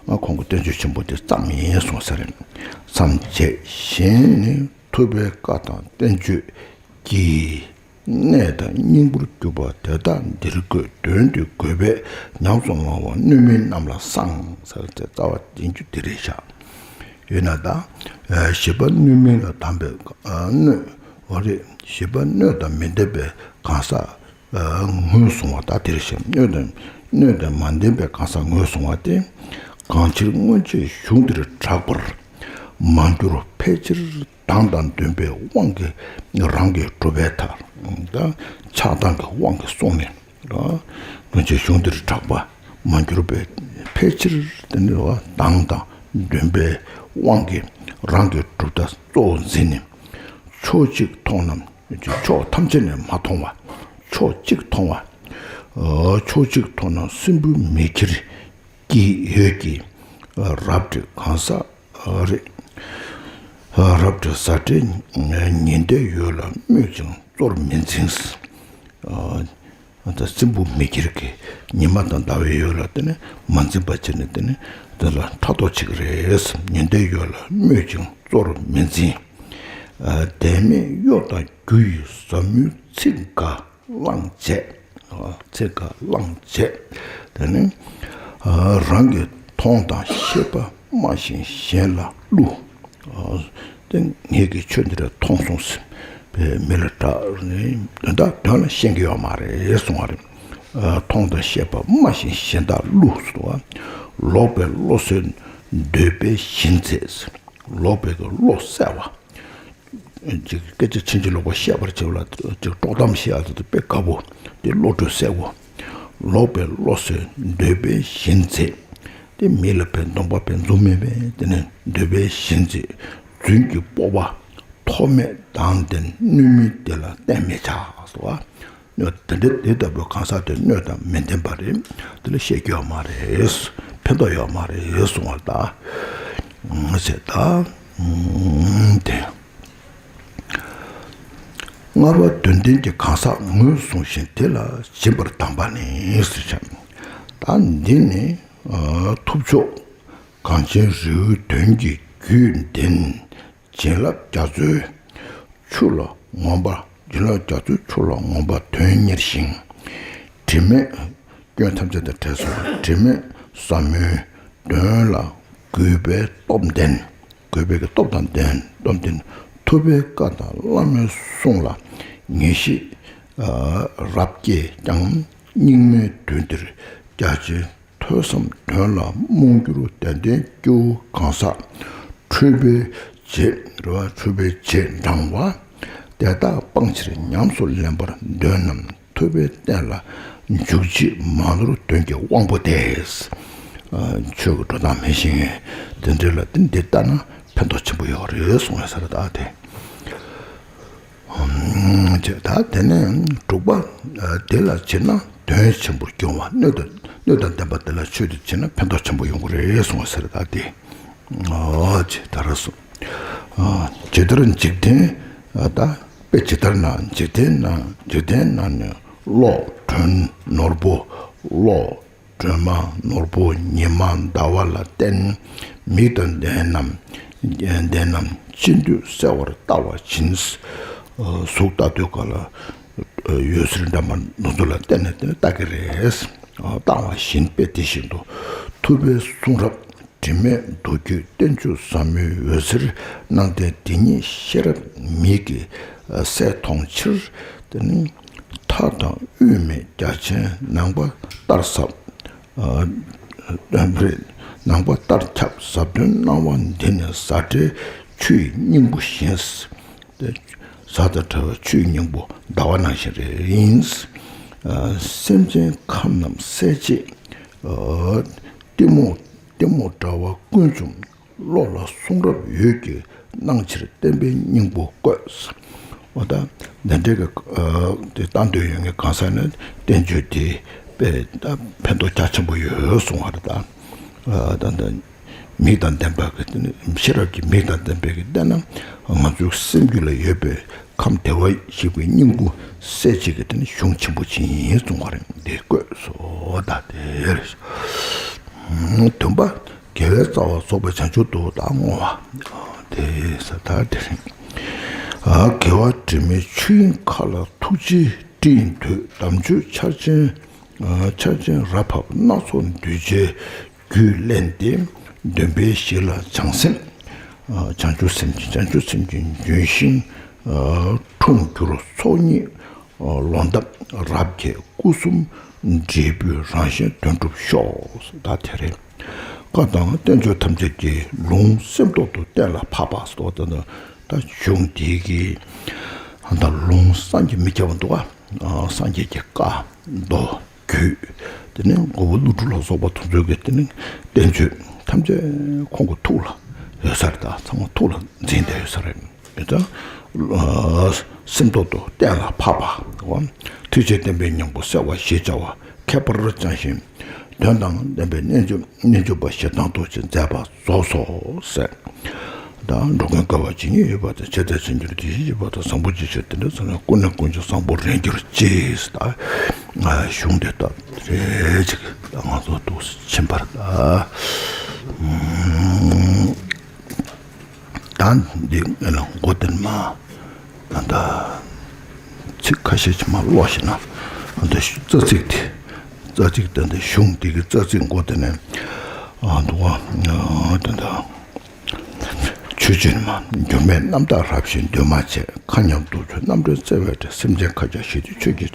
ང་ཁོང་གི་བསྟན་བཅོས་ཆེན་པོ་དེ་བརྩམས་ཡིན་གསུངས་ས་རེད། མཚམས་བཅད་གཞན་ནི་ཐུབ་པའི་བཀའ་དང་བསྟན་བཅོས་ཀྱི། གནད་དང་སྙིང་པོར་གྱུར་པ་དེ་དག་འདིར་བཀོད། དོན་དེ་དགོས་པས་ཉམས་སུ་བླང་བ་སྣོད་མིན་རྣམས་ལ་གསང་ཟེར་ཏེ་རྩ་བ་འཛིན་རྒྱུ་འདི་རེད་ཤག་ཡོད་ན་ད། བཞི་པ་སྣོད་མིན་ལ་གདམས་པའི་སྣོད། འོ་རེད། བཞི་པ་སྣོད་དང་མི་ལྡན་པའི་གང་ཟག་ངོས་བཟུང་བ་ད་དེ་རེད་ཤག་སྣོད་དང་སྣོད་དང་མ་ལྡན་པའི་གང་ཟག་ངོས་བཟུང་བ་སྟེ། གང་ཕྱིར་སྔོན་ཆད་གཞུང་འདིར་གྲགས་པར་མ་གྱུར་ཕལ་ཆེར། དང་དང་འདུན་པའི་དབང་གིས་རང་གིས་གྲུབ་པའི་མཐར། ད་ཆགས་སྡང་གི་དབང་གིས་སོང་ནས། སྔོན་ཆད་གཞུང་འདིར་གྲགས་པ་མ་གྱུར་པའི་ཕལ་ཆེར་དེ་ནི་དང་དང་འདུན་པའི་ དབང་གིས་རང་གི་གྲུབ་མཐའ་གཙོ་བོར་འཛིན་ནས། ཕྱོགས་གཅིག་མཐོང་རྣམས་ཕྱོགས་ཐམས་ཅད་ནས་མ་མཐོང་བ། ཕྱོགས་གཅིག་མཐོང་བ། ཨ་ཕྱོགས་གཅིག་མཐོང་རྣམས་སྲིན་བུ་མེ་ཁྱེར་གྱི་འོད་ཀྱིས། ཨ་རབ་བསྒྲེས་གང་ཟག་རེ། ཨ་རབ་བསྒྲེས་ཟག་བྲལ་ཉི་ཟླའི་འོད་ལ་སྨོད་ཅིང་གཙོར་མི་འཛིན། ཨ་ད་སྲིན་བུ་མེ་ཁྱེར་གྱིས་ཉི་མ་དང་ཟླ་བའི་འོད་ལ་དེ་ནི་མ་འཛིན་པ་བྱས་ནས་དེ་ནི་དེ་ལ་ཕྲག་དོག་བྱེད་ཀྱི་རེད། ཉི་ཟླའི་འོད་ལ་སྨོད་ཅིང་གཙོར་མི་འཛིན། ཨ་དད་མེད་གཡོ་དང་རྒྱུ་ཡི་ཟབ་མོའི་ཚིག་འགའ་བླངས་བྱས། ཨ་ཚིག་འགའ་བླངས་བྱས། དེ་ནི་ཨ་རང་གི་མཐོང་དང་ཤེས་པ་སྨྲ་ཞིང་གཞན་ལ་བསླུ། ཨ་དེ་ངེད་ཀྱིས་ཆོས་འདི་འདྲ་མཐོང་སོང་ཟེར་བའི་མི་ལ་གྲགས་ནས་དོན་དག་དོན་ལ་ཤེས་ཀྱི་ཡོད་མ་རེད་གསུང་བ་རེད། ཨ་མཐོང་དང་ཤེས་པ་སྨྲ་ཞིང་གཞན་དག་བསླུ་ཟེར་བ། ལོག་པའི་བློ་ཟེར་འདོད་པའི་གཞི་འཛེགས། ལོག་པའི་གི་བློ་གསལ་བ། ཅིག་སྐད་ཆ་ཕྱིན་ཅི་ལོག་པ་བཤད་པར་བྱེད་པ་ལ་ཅིག་དཀྲོག་གཏམ་བཤད་ཡ་དེ་དཔེ་དགའ་པོ། དེ་བློ་གྲོས་གསལ་པོ། ལོག་པའི་བློ་ཟེར་འདོད་པའི་གཞི་འཛེགས། དེ་མི་ལ་བའི་སྡོམ་པ་བའི་འཛུམ་མེད་པས་དེ་ནས་འདོད་པའི་གཞི་འཛེགས། རྫུན་གྱི་སྤོབས་པ། ཐོགས་མེད་དང་ལྡན་སྣོད་མིན་དེ་ལ་བརྟེན་མི་བྱ་ཟེར་བ། སྣོད་དེ་འདྲ་དེ་ལྟ་བུའི་གང་ཟག་དེ་སྣོད་དང་མི་ལྡན་པ་རེད། དེ་ལ་བཤད་རྒྱུ་ཡོད་མ་རེད། ཕན་ཐོགས་ཡོད་མ་རེད་གསུང་བ་ལྟ། ཟེར་ད། དེ། ལྔ་པ་དོན་ལྡན་གྱི་གང་ཟག་ངོས་བཟུང་ཞིང་དེ་ལ་སྦྱིན་པར་གདམས་པ་ནི་ཟེར་བྱ། ད་འདི་ནི་ཨ་ཐུབ་མཆོག་གངས་ཅན་རི་བོའི་དོན་གྱི་རྒྱུད་ལྡན་བྱིན་རླབས་རྒྱ་མཚོའི་ཆུ་ལ་ངོམས་པ། བྱིན་རླབས་རྒྱ་མཚོའི་ཆུ་ལ་ངོམས་པ་དོན་གཉེར་ཞིང་། དྲི་མེད། སྐྱོན་ཐམས་ཅད་དང་བྲལ་སོང་བ། དྲི་མེད་ཟབ་མོའི་དོན་ལ་གུས་པའི་སྟོབས་ལྡན། གུས་པའི་གི་སྟོབས་དང་ལྡན། སྟོབས་ལྡན། ཐུབ་པའི་བཀའ་དང་བླ་མའི་གསུང་ལ་ངེས་ཤེས་ཨ་རབ་སྐྱེས་ཀྱང་། སྙིགས་མའི་དུས་འདིར་རྒྱ་ཆེའི་ཐོས་བསམ་དོན་ལ་རྨོངས་གྱུར་དད་ལྡན་སྐྱེ་བོ་གང་ཟག་འཁྲུལ་པའི་བྱེད་རེ་བ། འཁྲུལ་པའི་བྱེད་འབྲང་བ་དེ་དག་སྤང་ཕྱིར་ཉམས་སུ་ལེན་པར་འདོད་རྣམས་ཐུབ་པའི་བསྟན་ལ་འཇུག་ཕྱིར་མ་ནོར་དོན་གྱི་དབང་པོ་སྟེ། ཨ་ཆོས་ཀྱི་འགྲོ་སྟངས་མི་ཤེས་མཁན་དེ་འདྲ་ལ་དེ་འདི་ལྟ་ན་ཕན་ཐོགས་ཆེན་པོ་ཡོད་རེད་གསུངས་ཡོད་ས་རེད། ད་དེ། ཨམ་ཅེ་ད་དེ་ནས་དྲུག་པ། ཨ་དེ་ལ་བྱེད་ན་དོན་ཆེན་པོར་འགྱུར་བ། སྣོད་དང་སྣོད་དང་ལྡན་པ་དེ་ལ་ཆོས་དེ་བྱེད་ན་ཕན་ཐོགས་ཆེན་པོ་ཡོང་གི་རེད་གསུངས་ས་རེད། ད་དེ། ཨ་ཅེ་ད་ར་སོ། ཨ་ཇི་ལྟར་འཇིག་རྟེན། ཨ་ད་དཔེ་ཇི་ལྟར་ན་འཇིག་རྟེན་ན་འཇིག་རྟེན་ན་ནི་གློག་སྒྲོན་ནོར་བུ། གློག་སྒྲོན་མ་ནོར་བུ་ཉི་མ་ཟླ་བ་ལ་བརྟེན། མིག་དང་ལྡན་རྣམས་ལྡན་རྣམས་ཅི་འདོད་གསལ་བར་ལྟ་བ་བྱིན། གཟུགས་ལྟ་དུས་ག་ལ་འོད་ཟེར་འདྲ་མ་འདི་ཚོ་ལ་བརྟེན་ནས་དེ་ལྟ་གི་རེད། ལྟ་བ་བཞིན་དཔེ་དེ་བཞིན་དུ་ཐུབ་པའི་གསུང་རབ་དྲི་མེད་མདོ་རྒྱུད་བསྟན་བཅོས་ཟབ་མོའི་འོད་ཟེར་སྣང་བརྟན་འདི་ཉིད་ཤེས་རབ་མིག་གིས་གསལ་མཐོང་ཕྱིར། དེ་ནི་མཐའ་དང་དབུས་མེད་རྒྱ་ཆེན་ནང་པ་ལྟར་ཟབ། ཨ་ནང་པ་ལྟར་ཁྱབ་ཟབ་དོན་སྣང་བ་འདི་ནི་ཟག་བྲལ་ཆུ་ཡི་སྙིང་པོ་བཞིན། ཟག་དང་བྲལ་བའི་ཆུ་ཡི་སྙིང་པོ་ཟླ་བ་ནང་བཞིན་རེད། ཨ་སེམས་ཅན་ཁམས་རྣམས་གསལ་བྱེད། ཨ་གཏི་མུག་གཏི་མུག་འདྲ་བ་ཀུན་འཇོམས། བློ་ལ་གསུང་རབ་འོད་ཀྱིས་སྣང་ཕྱིར་བསྟན་པའི་སྙིང་པོ་བཀོད། འོ་ད་འདི་འདྲའི་གི་ཨ་དེ་ལྟ་འདོད་ཡོད་མཁན་གང་ཟག་ནི་བསྟན་བཅོས་དེ་དཔེ་ད་ཕན་ཐོགས་རྒྱ་ཆེན་པོ་ཡོད་གསུང་བ་རེད། ད་ཨ་ད་ད་མིག་དང་ལྡན་པ་གི་དེ་ནི་ཤེས་རབ་ཀྱི་མིག་དང་ལྡན་པའི་གི་བལྟས་ན་ང་ཚོའི་སེམས་རྒྱུད་ལ་ཡོད་པའི་ཁམས་བདེ་བར་གཤེགས་པའི་སྙིང་པོ་གསལ་བྱེད་ཀྱི་དེ་ནི་གཞུང་ཆེན་པོ་ཅིག་ཡིན་གསུང་བ་རེད། འདི་བཀོད་སོ། ད་དེ་རེད། བདུན་པ། དགེ་བའི་རྩ་བ་རྫོགས་པའི་བྱང་ཆུབ་ཏུ་བདག་བསྔོ་བ། དེ་ས་ད་དེ་རེད། ཨ་དགེ་བ་དྲི་མེད་ཆུ་ཡི་མཁའ་ལ་ཐུགས་རྗེའི་སྤྲིན་འདུས། དམ་ཆོས་ཆར་ཆེན་ཆར་ཆེན་རབ་ཕབ་སྣ་ཚོགས་གདུལ་བྱའི་རྒྱུད་བརླན་ཏེ། འདུན་པའི་གཞི་ལ་བྱང་སེམས། བྱང་ཆུབ་སེམས་ཀྱི་བྱང་ཆུབ་སེམས་ཀྱི་ལྗོན་ཤིང་འཁྲུངས་གྱུར། ཚོགས་གཉིས་ལོ་འདབ་རབ་རྒྱས། སྐུ་གསུམ་འབྲས་བུའི་རང་བཞིན་དོན་གྲུབ་ཤོག་ད་དེ་རེད། བཀའ་དང་བསྟན་བཅོས་ཐམས་ཅད་ཀྱི་ལུང་སེམས་ཐོག་ཏུ་གཏན་ལ་ཕབ་པ་སོགས་དང་། ད་གཞུང་འདི་གི་ད་ལུང་བསམ་གྱིས་མི་ཁྱབ་པ་འདུག་ག་སངས་རྒྱས་ཀྱི་བཀའ་མདོ་རྒྱུད། དེ་ནས་མགོན་པོ་ཀླུ་སྒྲུབ་ལ་སོགས་པ་དེ་ཚོའི་གི་དེ་ནས་བསྟན་བཅོས་ཐམས་ཅད་ཁོང་གི་ཐུགས་ལ་ ཡོད་ས་རེད། ད་ཚང་མ་ཐུགས་ལ་འཛིན་བསྡད་ཡོད་ས་རེད། ཡོད་ཙང་སེམས་ཐོག་ཏུ་གཏན་ལ་ཕབ་པ། ཐུགས་རྗེ་བསྟན་པའི་སྙིང་པོ་གསལ་བ་ཞེས་བྱ་བ་ཁྱད་པར་བཅངས་ཤིང་དོན་དང་ལྡན་པའི་རྣལ་འབྱོར་རྣལ་འབྱོར་པ་ཞེ་སྡང་དུ་ཅིག་མཛད་པ་རྫོགས་སོ་ཟེར། ད་འགྲོ་ཀུན་དགའ་བ་ཇི་སྙེད་ཡོད་པ་དང་། ཆོས་དང་ཆོས་འབྱོར་དེ་བཞིན་གཤེགས་པ་དང་། བཟང་པོ་ཇི་བཞིན་དེ་འདྲ་ཚང་མ་ཀུན་ནས་ཀུན་གྱི་བཟང་པོར་རེག་གྱུར་ཅིག་ད་གཞུང་དེ་ད་རེ་ཅིག་ད་ང་ཚོ་འདུག་ཕྱིན་པར་ད། ད་འདི་ངས་ལ་མགོ་བསྟན་མ། ད་ཚིག་ཁ་ཤས་ཅིག་མ་ཀློག་ཤེས་ན། ད་རྩ་ཚིག་དེ་རྩ་ཚིག་དེ་འདི་གཞུང་འདི་གི་རྩ་ཚིག་མགོ་བསྟན་ནས། ཨ་འདུག་བ། ད་ད། ཆོས་སྤྱོད་མ། འགྱུར་མེད་རྣམ་དག་རབ་ཞི་འདུས་མ་བྱས། མཁའ་མཉམ་སྟོབས་བཅུ་རྣམ་འདྲེན་རྩེ་བའི་སྒྲས། སེམས་ཅན་མཁའ་ཁྱབ་ཞི་བདེའི་ཆོས་ཀྱི།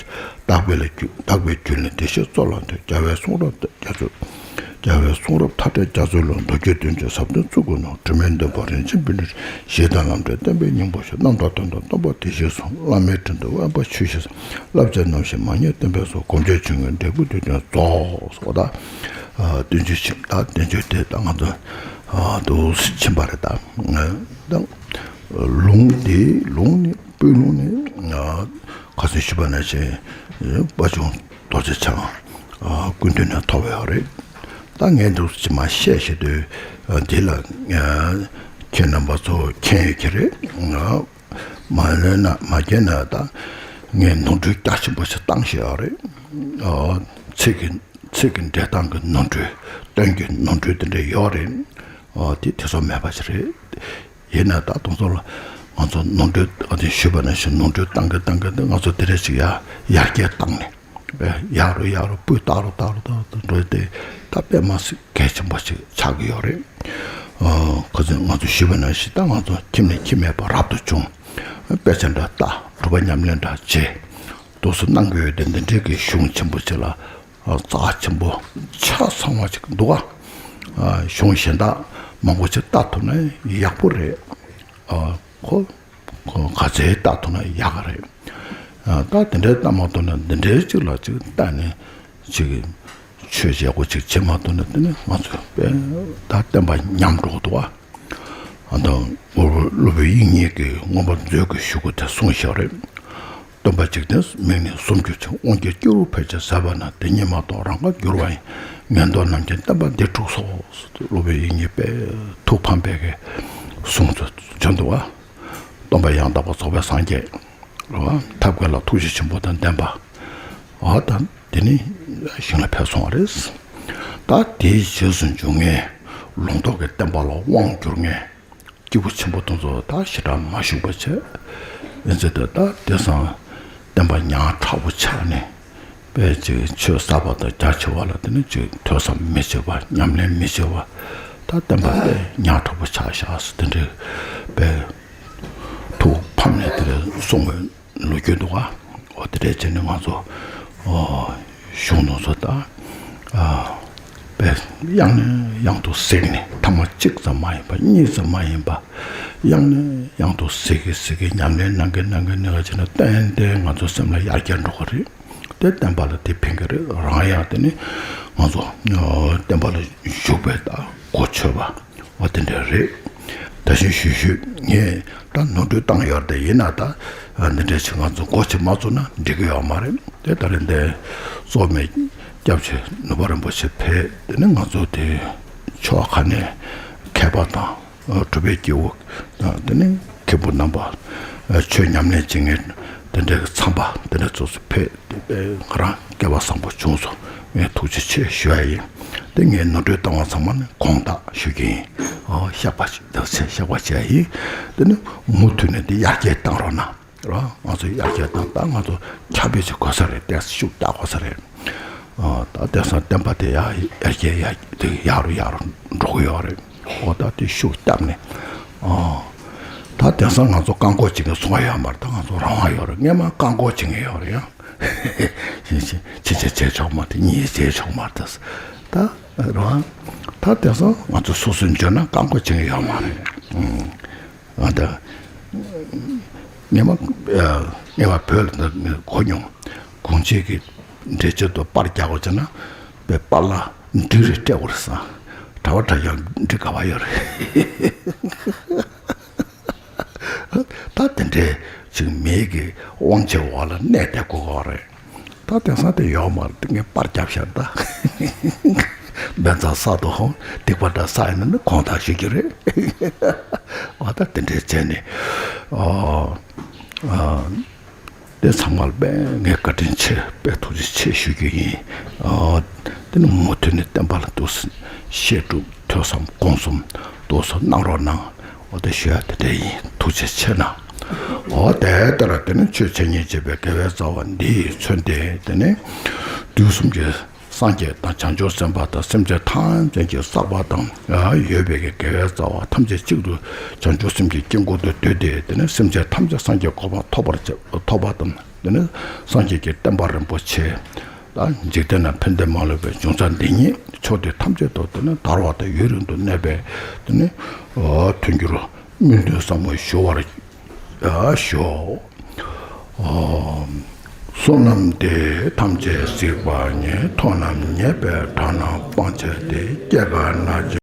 དག་པའི་ལ་རྒྱུད་དག་པའི་རྒྱུད་ལ་བདེ་གཤེགས་གཙོ་ལ་འདུད། རྒྱལ་བའི་གསུང་རབ་རྒྱ་མཚོ། རྒྱལ་བའི་གསུང་རབ་མཐའ་བྲལ་རྒྱ་མཚོའི་ཀློང་། མདོ་རྒྱུད་བདུན་ཅུ་ཟབ་དོན་བཙུན་དགུའི་ནང་། དྲི་མེད་འདུན་པ་རིན་ཆེན་སྤུན་གྲོགས། གཞི་དང་ལམ་འབྲས་བསྟན་པའི་སྙིང་པོ་ཞིག་རྣམ་དག་དོན་དང་སྟོང་པ་དེ་བཞིན་གསུངས། བླ་མའི་དྲིན་དུ་དབེན་པ་ཆོས་བཞིན་བསླབ་བྱ་རྣམ་བཞི་མ་ཉམས་བསྟན་པའི་སྲོག་སྒོམ་བྱས་ཆོས་མངོན་འབྲས་བུ་དེ་དོན་རྫོགས་སོ། ད་བདུན་ཅུ་ཕྱིན། ད་བདུན་ཅུ་དེ་ད་ང་ཚོ་དུ་ཕྱིན་པ་རེད། ད་ད་ལུང་དེ་ལུང་ནི་པོད་ལུང་ནི། ཁ་སང་ཞུས་པ་ནང་བཞིན་དཔལ་འབྱོར་རྡོ་རྗེ་འཆང་ཀུན་འདུས་ནས་ཐོབ་ཡོད་རེད། ད་ངས་འདུག་ཅི་མ་བཤད་ཤེས་དུས་འདི་ལ་ཁྱེད་རྣམ་པ་ཚོ་མཁྱེན་ཡོད་ཀྱི་རེད། མ་ལོན་ན་མ་མཁྱེན་ན་ད་ངས་ནོར་འཁྲུལ་རྒྱ་ཆེན་པོ་ཞིག་བཏང་ཤེས་ཡོད་རེད། ཚིག་གི་ཚིག་གི་འགྲེལ་སྟངས་ཀྱི་ནོར་འཁྲུལ། དོན་གྱི་ནོར་འཁྲུལ་དེ་འདྲ་ཡོད་རེད། དེ་དེ་ཚོ་མེད་པ་ཞིག་རེད། ཡིན་ན་ད་དུང་ཚོ་ལ་ང་ཚོ་ནོར་འཁྲུལ་ཨ་དེ་ཞུས་པ་ནང་བཞིན་ནོར་འཁྲུལ་བཏང་གི་བཏང་གི་འདི་ང་ཚོ་དེ་རེ་ཞིག་ཡར་ཡར་རྒྱས་བཏང་ནས་ཡག་རུ་ཡག་རུ་སྤུས་དག་རུ་དག་རུ་དག་རུ་འགྲོ་སྟེ་ད་དཔེ་མ་སྲིད་གལ་ཆེན་པོ་ཞིག་ཆགས་ཀྱི་ཡོད་རེད། ཁོ་ཚོས་ང་ཚོ་ཞུས་པ་ནང་བཞིན་ད་ང་ཚོ་ཁྱིམ་ནས་ཁྱིམ་མེད་པ་རབ་ཏུ་བྱུང་། དཔེ་ཆ་འདྲ་ལྟ། སྒྲུབ་པ་ཉམས་ལེན་འདྲ་བྱེད། འདུག་སེ་གནང་གི་ཡོད་དེ་འདི་འདྲའི་གི་གཞུང་ཆེན་པོ་ཅིག་ལ་རྩ་ཆེན་པོ་ཆ་ཚང་བ་ཅིག་འདུག་ག་གཞུང་གཞན་དག་མང་པོ་ཅིག་ལྟ་ཐུབ་ན་ཡག་པོ་རེད། ཨ་ཁོ་ཁོ་ག་ཚད་ལྟ་ཐུབ་ན་ཡག་ག་རེད། ཨ་ད་དེ་འདྲའི་ལྟ་མ་ཐུབ་ན་འདི་འདྲའི་ཅིག་ལ་ཅིག་ལྟ་ནས་ཅིག་ཆོས་བྱེད་སྒོ་ཅིག་བྱེད་མ་ཐུབ་ན་དེ་ནི་ང་ཚོ་དཔེ་ད་བསྟན་པ་ཉམས་འགྲོ་གི་འདུག་ག་ཨ་ད་སློབ་དཔོན་དབྱིག་གཉེན་གྱིས་མངོན་པ་མཛོད་ཀྱི་ཞུ་སྒོ་དེ་གསུངས་བཞག་རེད། སྟོན་པ་འཇིག་རྟེན་མིག་ནི་སུམ་འགྱུར་ཅིང་། དབང་གྱུར་སྐྱེ་བོ་ཕལ་ཆེར་ཟད་པ་ན། དེ་ཉིད་མ་གཏོགས་རང་དགར་འགྱུར་བ་ཡིན། ངན་རྟོག་རྣམས་ཀྱི་བསྟན་པ་འདི་འཁྲུགས་སོ། སློབ་དཔོན་དབྱིག་གཉེན་དཔེ་ཐུགས་ཕམ་པའི་གི་གསུང་ཚུལ་བྱོན་འདུག་ག་སྟོན་པ་ཡང་དག་པར་རྫོགས་པའི་སངས་རྒྱས་རེད་བ། ཐབས་མཁས་ལ་ཐུགས་རྗེ་ཆེན་པོ་དང་ལྡན་པ། འོ་ད་དེ་ནི་ཞིང་ལ་ཕེབས་སོང་བ་རེད། ད་དེའི་རྗེས་སུ་འཇུག་མཁན་ལུང་རྟོགས་ཀྱི་བསྟན་པ་ལ་དབང་བསྒྱུར་མཁན། སྐྱེས་བུ་ཆེན་པོ་དེ་ཚོ་ད་ཞེ་དྲག་མ་བཞུགས་པ་བྱས། ཨེ་ཙི་ད་ད་དེང་སང་བསྟན་པ་ཉག་ཕྲ་བོ་ཆགས་ནས་དཔེ་ཅིག་ཆོས་གསར་པ་དང་རྒྱ་ཆེ་བ་ལ་དེ་ནི་ཅིག་ཐོས་བསམ་མི་བྱེད་པ་ཉམས་ལེན་མི་བྱེད་པ་ད་བསྟན་པ་དཔེ་ཉག་ཕྲ་བོ་ཆགས་ཤག་ཟེར་དེ་འདྲའི་དཔེ་ཐུགས་ཕམ་ནས་དེ་འདྲ་གསུང་བའི་ལོ་རྒྱུས་འདུག་ག་འོ་དེ་འདྲ་བྱས་ནས་ང་ཚོ་ཨོ་གཞུང་དེ་ཚོ་ད་ཨ་དཔེ་ཡང་ནས་ཡང་དུ་གཟིགས་ནས་ཐ་མ་གཅིག་ཙམ་མ་ཡིན་པ་གཉིས་ཙམ་མ་ཡིན་པ་ཡང་ནས་ཡང་དུ་གཟིགས་གི་གཟིགས་གི་ཉམས་ལེན་གནང་གི་གནང་གི་གནང་གི་བྱས་ན་ཏན་ཏན་ང་ཚོ་སེམས་ལ་ཡར་རྒྱས་འགྲོ་གི་རེད། དེ་བསྟན་པ་ལ་དེ་ཕན་གི་རེད། རང་ཡང་དེ་ནི་ང་ཚོ་ཨོ་བསྟན་པ་ལ་ཞུགས་པའི་ད་གོ་ཆོད་པ། འོ་དེ་འདྲ་རེད། ད་གཞན་ཞུས་ཞུས་ངས་ད་ནོར་འཁྲུལ་བཏང་ཡོད་རེད། ཡིན་ན་ད་འདི་འདྲ་ཞིག་ང་ཚོ་སྒོ་ཕྱེ་མ་བཙུགས་ན་འགྲིག་གི་ཡོད་མ་རེད། དེ་ད་རེས་འདི་གཙོ་མེད་སྐྱབས་ཆེ་ནུས་པ་རིན་པོ་ཆེ་ཕེབས། དེ་ནི་ང་ཚོ་དེ་ཕྱོགས་ཁ་ནས་མཁས་པ་དང་གྲུབ་པའི་སྐྱེས་བུ་དང་དེ་ནི་མཁན་པོ་རྣམ་པ་ཆོས་ཉམས་ལེན་བྱེད་མཁན་དེ་འདྲའི་ཚངས་པ་དེ་འདྲ་ཚོ་ཚོ་ཕེབས། དེ་ང་རང་སྐལ་བ་བཟང་པོ་བྱུང་སོང་། ངས་ཐུགས་རྗེ་ཆེ་ཞུ་ཡ་ཡིན། དེ་ངས་ནོར་འཁྲུལ་བཏང་བ་ཚང་མ་ནི་དགོངས་དག་ཞུ་གི་ཡིན། ཨོ་བཤགས་པ་ཞིག་དང་ཚེ་བཤགས་པ་བྱེད་ཡ་ཡིན། དེ་ནི་མུ་མཐུད་ནས་དེ་ཡར་རྒྱས་བཏང་རོགས་གནང་། རོགས་ང་ཚོ་ཡར་རྒྱས་བཏང་། ད་ང་ཚོ་ཁྱབ་སྤེལ་བྱེད་དགོས་ས་རེད། ཏོག་ཙམ་ཤུགས་རྒྱག་དགོས་ས་རེད། ཨོ་ད་དེང་སང་བསྟན་པ་དེ་ཡར་ཡར་རྒྱས་ཡར་དེ་ཡག་རུ་ཡག་རུ་འགྲོ་གི་ཡོད་རེད། ཨོ་ད་དེ་ཤུགས་བརྒྱབ་ནས། ཨོ་ད་དེང་སང་ང་ཚོ་བཀག་འགོག་བྱེད་མཁན་སུ་ཡང་ཡོད་མ་རེད། ད་ང་ཚོ་རང་དབང་ཡོད་རེད། སྔོན་མ་བཀག་འགོག་བྱེད་མཁན་ཡོད་རེད་ཡ། ཕྱི་ཕྱི་ཕྱི་བྱེད་ཆོག་མ་རེད། གཉིས་བྱེད་ཆོག་མ་རེད། ད་རང་ད་དེང་སང་ང་ཚོ་སོ་སོས་འཇོན་ན་བཀག་འགོག་བྱེད་མཁན་ཡོད་མ་རེད། ཨ་ད་སྔོན་མ་སྔོན་མ་བོད་ལ་གོ་མྱོང་། གུང་ཆེན་གྱི་འགྲེལ་བྱེད་དུ་པར་རྒྱག་དགོས་བྱས་ན་པའི་པར་ལ་འབྲི་རེ་སྤྲད་དགོས་རེད་ཟེར། གྲྭ་པ་གྲྭ་རྐྱང་འགྲིག་ག་བ་ཡོད་རེད། ད་དེ་འདྲའི་ཅིག་མིའི་གི་དབང་ཆའི་འོག་ལ་གནས་བསྡད་དགོས་པ་རེད། ད་དེང་སང་དེ་ཡོད་མ་རེད། ངས་པར་བརྒྱབ་ཤག་ད། བན་ཚང་གསར་དུ་ཧོང་སྡིག་པ་འདྲ་བསགས་ཡིན་ན་ནི་གོང་ཐག་ཞུ་རྒྱུ་རེད། འོ་ད་དེ་འདྲའི་བྱས་ནས། ཨ། ཨ། དེ་ཚང་མ་ལ་དཔེ་ངས་བཀའ་དྲིན་ཆེ། དཔེ་ཐུགས་རྗེ་ཆེ་ཞུ་རྒྱུ་ཡིན། ཨ། དེ་ནི་མུ་མཐུད་ནས་བསྟན་པ་ལ་འདུག་སེ་བཤད་སྒྲུབ་ཐོས་བསམ་སྒོམ་གསུམ་འདུག་སེ་གནང་རོགས་གནང་། འོ་དེ་ཞུ་ཡ་དེ་འདྲ་ཡིན། ཐུགས་རྗེ་ཆེ་གནང་། འོ་དེ་ལྟར་དེ་ནི་ཆོས་འཆད་ཉན་བྱེད་པའི་དགེ་བའི་རྩ་བ་འདི་ཡིས་མཚོན་ཏེ། དེ་ནི་དུས་གསུམ་གྱི་སངས་རྒྱས་དང་བྱང་ཆུབ་སེམས་དཔའ་དང་སེམས་ཅན་ཐམས་ཅད་ཀྱི་བསགས་པ་དང་ཡོད་པའི་དགེ་བའི་རྩ་བ་ཐམས་ཅད་གཅིག་ཏུ་བྱང་ཆུབ་སེམས་ཀྱི་དཀྱིལ་འཁོར་དུ་བསྡུས་ཏེ། དེ་ནི་སེམས་ཅན་ཐམས་ཅད་སངས་རྒྱས་གོ་འཕང་ཐོབ་པར་བྱ། ཐོབ་པ་དང་། དེ་ནི་སངས་རྒྱས་ཀྱི་བསྟན་པ་རིན་པོ་ཆེ་ལ་འཇིག་རྟེན་ན་ཕན་བདེ་མ་ལུས་པའི་འབྱུང་རྩ་འདི་ཉིད་ཕྱོགས་དུས་ཐམས་ཅད་དུ་དེ་ནི་དར་བ་དང་ཡུན་རིང་དུ་གནས་པའི་དེ་ནི་མཐུན་འགྱུར་སྨོན་འདུན་ཟབ་མོ་ཞུ་བར་ཞུ། བསོད་ནམས་འདི་ཐམས་ཅད་གཟིགས་པ་ཉིད། ཐོབ་རྣམས་ཉེས་པའི་དགྲ་རྣམས་སྤང་བྱ་སྟེ། སྐྱེ་རྒ་ན་འཆི་